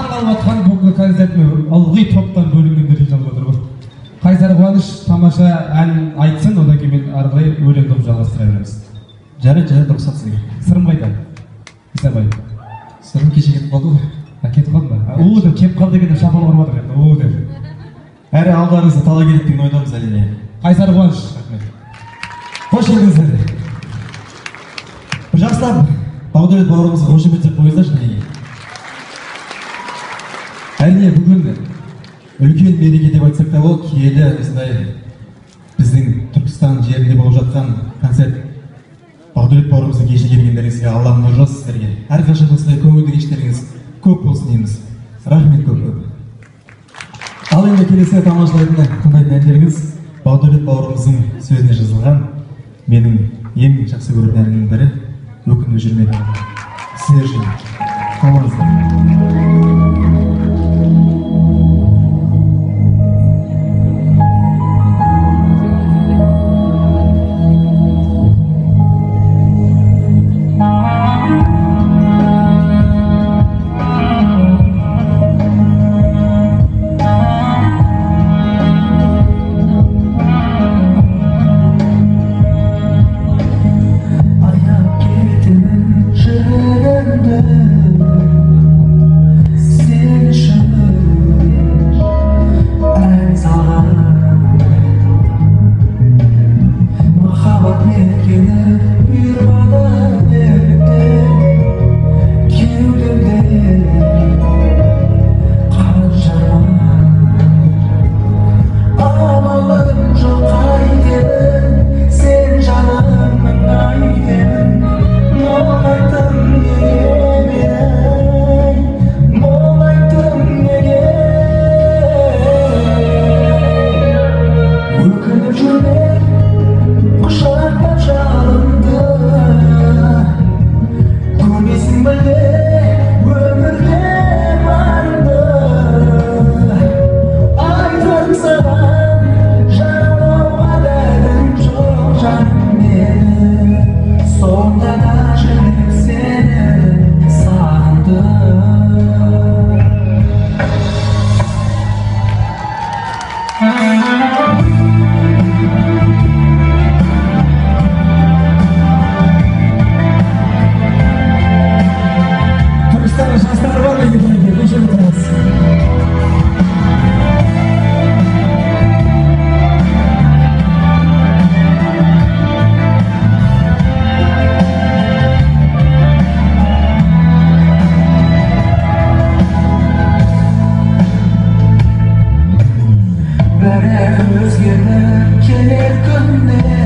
Таң қалып жатқан бүгінгі концертіме ылғи топтан бөлінгендер жиналып отыр ғой. Қайсар Қуаныш тамаша ән айтсын, одан кейін мен ары қарай өлеңді оқып жалғастыра береміз. Жарайды, жарайды, рұқсат сізге. Сырым қайда? Исабай. Сырым кеше кетіп қалды ғой. Кетіп қалды ма? У деп келіп қалды екен деп шапалақ ұрып жатыр енді, у деп. Әрі алдарыңызда талай келеді деген ойдамыз, әрине. Қайсар Қуаныш, рахмет. Қош келдіңіздер. Бір жақсылап Бақдәулет бауырымызға қошеметтеп қойыңыздаршы неге. Әрине, бүгін үлкен мереке деп айтсақ та болады, киелі осындай біздің Түркістан жерінде болып жатқан концерт. Бақдәулет бауырымыздың кешіне келгендеріңізге Алланың нұры жаусын сіздерге. Әрқашан осындай көңілді кештеріңіз көп болсын дейміз. Рахмет көп көп. Ал енді келесі тамашалайтын тыңдайтын әндеріңіз Бақдәулет бауырымыздың сөзіне жазылған менің ең жақсы көретін әнімнің бірі Өкініп жүрме деп. Сіздер үшін. Қалыңыздар. Өзгені келер күнде